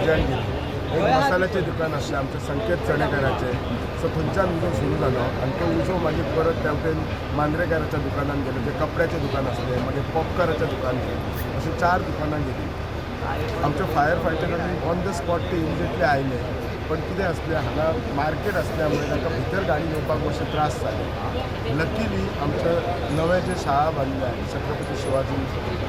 सगळ्यान गेली. एक मसाल्याचें दुकान आसलें आमचें संकेत चणेकराचें. सो थंयच्यान उजो सुरू जालो आनी तो उजो मागीर परत त्या वटेन मांद्रेकाराच्या दुकानान गेलो, जें कपड्याचें दुकान आसलें, मागीर पोपकाराच्या दुकान गेलें. अशीं चार दुकानां गेलीं. आमचे फायर फायटरांनी ऑन the spot ते इमिजिएटली आयले, पण कितें आसलें, हांगा मार्केट आसल्या मुळे तांकां भितर गाडी येवपाक मातशे त्रास जाले. लकीली आमच्या नवें जे शाळा बांदल्या, छत्रपती शिवाजी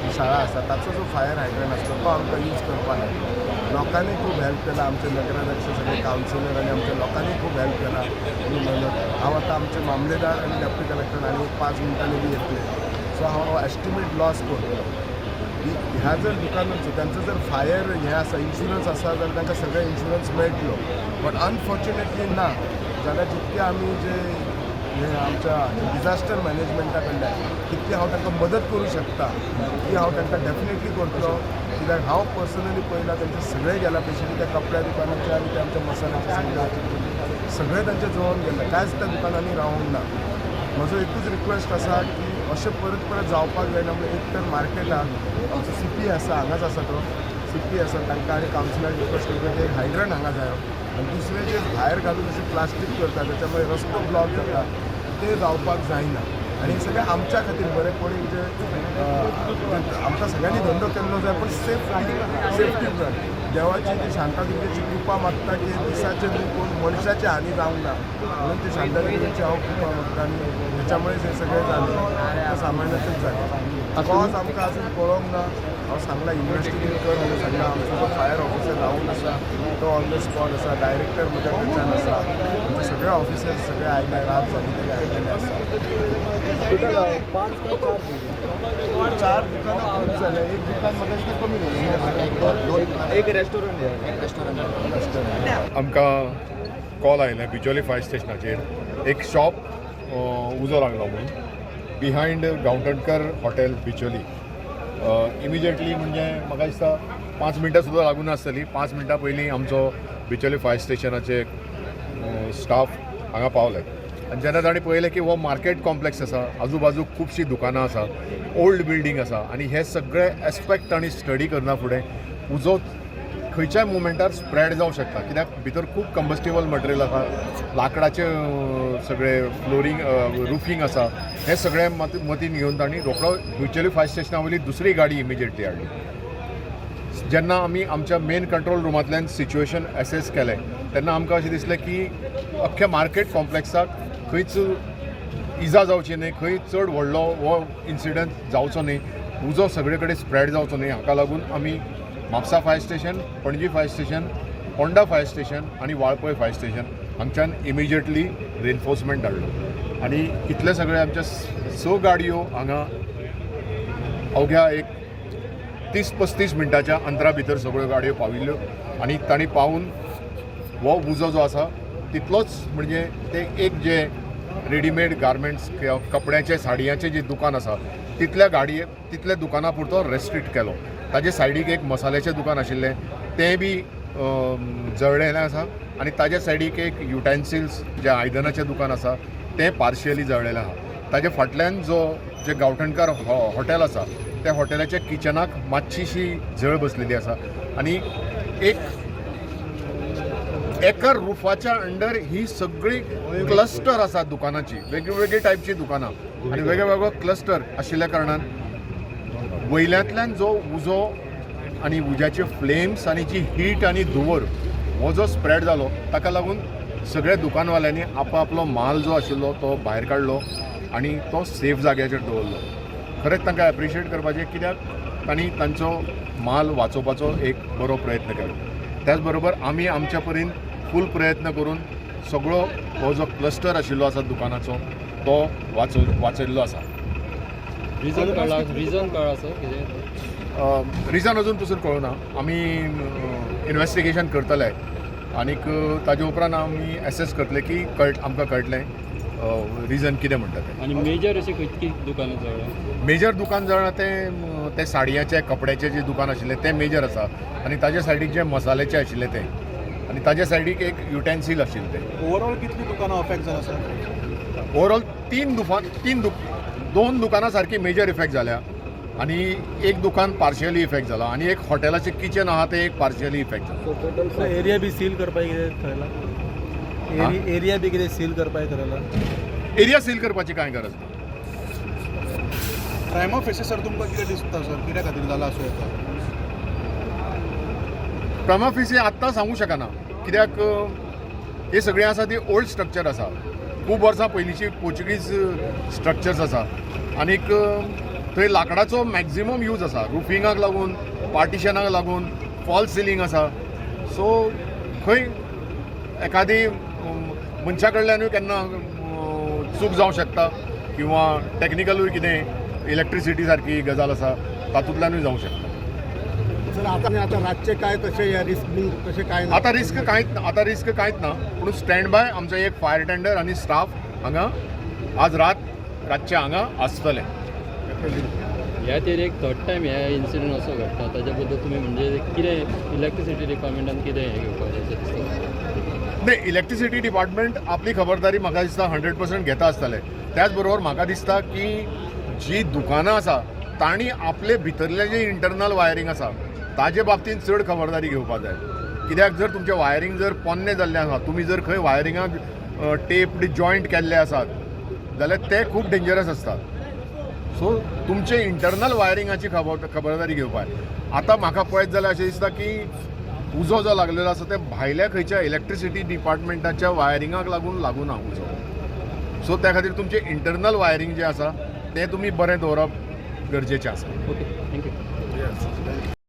जी शाळा आसा, ताचो जो फायर हायड्रंट आसलो तो आमकां यूज करपाक लागलो. लोकांनी खूब हेल्प केला. आमचे नगराध्यक्ष, सगळे कावन्सिलर आनी आमच्या लोकांनी खूब हेल्प केला आनी मेहनत. हांव आतां आमचे मामलेदार आनी डेप्युटी कलेक्टर आनी एक 5 मिनटांनी बी येतले, सो हांव एस्टिमेट लॉस करतलो की ह्या जर दुकानांचो तांचो जर फायर हें आसा, इन्शुरन्स आसा जाल्यार तांकां सगळें इन्शुरन्स मेळटलो. बट अनफॉर्च्युनेटली ना जाल्यार जितके आमी जे हे आमच्या डिझास्टर मॅनेजमेंटा कडल्यान तितकी हांव तांकां मदत करूं शकता ती हांव तांकां डेफिनेटली करतलो, कित्याक हांव पर्सनली पळयलां, तांचे सगळे गेला, स्पेशली त्या कपड्या दुकानाचे आनी ते आमच्या मसाल्याचे सगळे सगळे तांचे जळोवन गेले. कांयच त्या दुकानांनी रावूंक ना. म्हजो एकूच रिक्वेस्ट आसा की अशें परत परत जावपाक जायना म्हणून एक तर मार्केटाक आमचो सीपी आसा, हांगाच आसा तो सीपी आसा, तांकां आनी कावन्सिलाक रिक्वेस्ट करता की एक हायड्रंट हांगा जायो आनी दुसरें जे भायर घालून अशें प्लास्टीक करता, त्याच्यामुळे रस्तो ब्लॉक जाता, ते जावपाक जायना. आनी हें सगळें आमच्या खातीर बरें. कोणी म्हणजे आमकां सगळ्यांनी धंदो केल्लो जाय, पण सेफ्टी सेफ्टी जाय. देवाची ती शांतादुर्गेची कृपा मागता की दिसाचे न्हू कोण मनशाची हानी जावंक ना म्हणून ती शांतादुर्गेची हांव कृपा मागता. आनी त्याच्यामुळेच हें सगळें जालें, फक्त सामान्याचेच जालें. कॉज आमकां अजून कळोंक ना. हांव सांगलां, इन्वेस्टिगेट कर म्हणून सांगलां. आमचो जो फायर ऑफिसर राहूल आसा तो ऑन the spot आसा. डायरेक्टर म्हज्या कडच्यान आसा. आमचे सगळे ऑफिसर्स सगळे आयले, रात जाली तरी आयलेले आसा. टोटल पाच काय चार? चार दुकानां खूब जालें. एक दुकान म्हाका दिसता कमी जालें. एक रेस्टॉरंट. एक रेस्टॉरंट. आमकां कॉल आयलें बिचोली फायर स्टेशनाचेर एक शॉप उजो लागलो म्हणून, बिहायंड गांवठणकर हॉटेल, बिचोली. इमिजिएटली, म्हणजे म्हाका दिसता 5 मिनटां सुद्दां लागूं नासतली, 5 मिनटां पयलीं आमचो बिचोली फायर स्टेशनाचे स्टाफ हांगा पावले. आनी जेन्ना तांणी पळयलें की हो मार्केट कॉम्प्लेक्स आसा, आजू बाजूक खुबशीं दुकानां आसा, ओल्ड बिल्डींग आसा आनी हे सगळे एस्पेक्ट तांणी स्टडी करना फुडें उजो खंयच्याय मुमेंटार स्प्रेड जावं शकता, कित्याक भितर खूब कंबस्टेबल मटेरियल आसा, लांकडाचे सगळे फ्लोरींग, रुफींग आसा. हें सगळें मतीन घेवन तांणी रोखडो बिचोली फायर स्टेशना वयली दुसरी गाडी इमिजिएटली हाडली. जेन्ना आमी आमच्या मेन कंट्रोल रुमांतल्यान सिच्युएशन एसेस केलें, तेन्ना आमकां अशें दिसलें की अख्ख्या मार्केट कॉम्प्लेक्साक खंयच इजा जावची न्हय, खंय चड व्हडलो हो इन्सिडंट जावचो न्हय, उजो सगळे कडेन स्प्रेड जावचो न्हय, हाका लागून आमी Mapusa fire station, Panaji fire station, Ponda fire station आनी वाळपय फायर स्टेशन हांगच्यान इमिजिएटली रिन्फोर्समेंट धाडलो. आनी इतले सगळे आमच्या स गाडयो हांगा अवघ्या एक 30-35 मिनटाच्या अंतरा भितर सगळ्यो गाडयो पाविल्ल्यो. आनी तांणी पावून हो उजो जो आसा तितलोच, म्हणजे ते एक जे रेडीमेड गार्मेंट्स किंवा कपड्याचे, साडयांचें जें दुकान आसा, तितल्या गाडये तितल्या दुकाना पुरतो रेस्ट्रिक्ट केलो. ताजे सायडीक एक मसाल्याचें दुकान आशिल्लें, तें बी जळ्ळेलें आसा आनी ताज्या सायडीक एक युटेन्सिल्स जें आयदनाचें दुकान आसा, तें पार्शियली जळ्ळेलें आहा. ताजे फाटल्यान जो जें गांवठणकार हॉटेल आसा, त्या हॉटेलाच्या किचनाक मातशीशी झळ बसलेली आसा. आनी एक एका रुफाच्या अंडर ही सगळी क्लस्टर आसा दुकानाची, वेगळी टायपची दुकानां आनी वेगळे वेगळो क्लस्टर आशिल्ल्या कारणान वयल्यांतल्यान जो उजो आनी उज्याचे फ्लेम्स आनी जी हीट आनी धुंवर हो जो स्प्रेड जालो, ताका लागून सगळ्या दुकानवाल्यांनी आपआपलो माल जो आशिल्लो तो भायर काडलो आनी तो सेफ जाग्याचेर दवरलो. खरेंच तांकां एप्रिशिएट करपाचें, कित्याक तांणी तांचो माल वाचोवपाचो एक बरो प्रयत्न केलो. त्याच बरोबर आमी आमच्या परीन फूल प्रयत्न करून सगळो हो जो क्लस्टर आशिल्लो आसा दुकानाचो, तो वाचयल्लो आसा. रिजन कळ्ळा? रिजन कळ्ळा सर कितें? रिजन अजून पसून कळना. आमी इन्वेस्टिगेशन करतले आनीक ताजे उपरांत आमी एसेस करतले की आमकां कळटलें रिजन कितें म्हणटा तें. आनी मेजर अशें खंयची दुकानां जळ्ळा? मेजर दुकान जळ्ळां तें तें साडयांचें, कपड्याचें जें दुकान आशिल्लें तें मेजर आसा आनी ताज्या सायडीक जें मसाल्याचें आशिल्लें तें आनी ताज्या सायडीक एक युटेन्सील आशिल्लें तें. ओवरऑल कितली दुकानां अफेक्ट जाला सर? ओवरऑल तीन दुकान, तीन दुक दोन दुकानां सारकी मेजर इफेक्ट जाल्या. आनी एक दुकान पार्शियली इफेक्ट जाला आनी एक हॉटेलाचें किचन आहा तें एक पार्शियली इफेक्ट जाला. एरिया बी सील करपाक कितें थरला? एरिया बी कितें सील करपाक थरला? एरिया सील करपाची कांय गरज ना. प्रायमा फेसी सर तुमकां कितें दिसता सर, कित्या खातीर जाला आसूं येता? प्रायमा फेसी आत्तां सांगू शकना, कित्याक हे सगळें आसा ती ओल्ड स्ट्रक्चर आसा, खूब वर्सां पयलींची पोर्चुगीज स्ट्रक्चर्स आसा आनीक थंय लांकडाचो मॅक्झिमम यूज आसा, रुफिंगाक लागून, पार्टिशनाक लागून, फॉल्स सिलींग आसा. सो खंय एखादी मनशा कडल्यानूय केन्ना चूक जावं शकता किंवा टॅक्निकलूय कितें इलेक्ट्रिसिटी सारकी गजाल आसा तातूंतल्यानूय जावं शकता. सर आता आता रातचे काय तशें रिस्क बीन तशें काय ना? आता रिस्क कांयच, आता रिस्क कांयच ना, पूण स्टँड बाय आमचो एक फायर टेंडर आनी स्टाफ हांगा आज रातचे हांगा आसतले. ह्या एरियेक थर्ड टायम ह्या इन्सिडंट असो घडटा, ताच्या बद्दल तुमी म्हणजे कितें इलेक्ट्रिसिटी डिपार्टमेंटान कितें हें घेवपाक अशें दिसता? नाही, इलेक्ट्रिसिटी डिपार्टमेंट आपली खबरदारी म्हाका दिसता 100% घेता आसतले. त्याच बरोबर म्हाका दिसता की जी दुकानां आसा तांणी आपले भितरलें जें इंटरनल वायरींग आसा ताजे बाबतींत चड खबरदारी घेवपाक जाय. कित्याक जर तुमचें वायरींग जर पोन्नें जाल्लें आसा, तुमी जर खंय वायरिंगाक टेप जॉयंट केल्ले आसात जाल्यार ते खूब डेंजरस आसता. सो तुमचे इंटरनल वायरिंगाची खबरदारी घेवपाक. आतां म्हाका पळयत जाल्यार अशें दिसता की उजो जो लागलेलो आसा ते भायल्या खंयच्या इलेक्ट्रिसिटी डिपार्टमेंटाच्या वायरिंगाक लागून लागूना उजो. सो त्या खातीर तुमचें इंटरनल वायरींग जें आसा तें तुमी बरें दवरप गरजेचें आसा. Okay, thank you. Yes.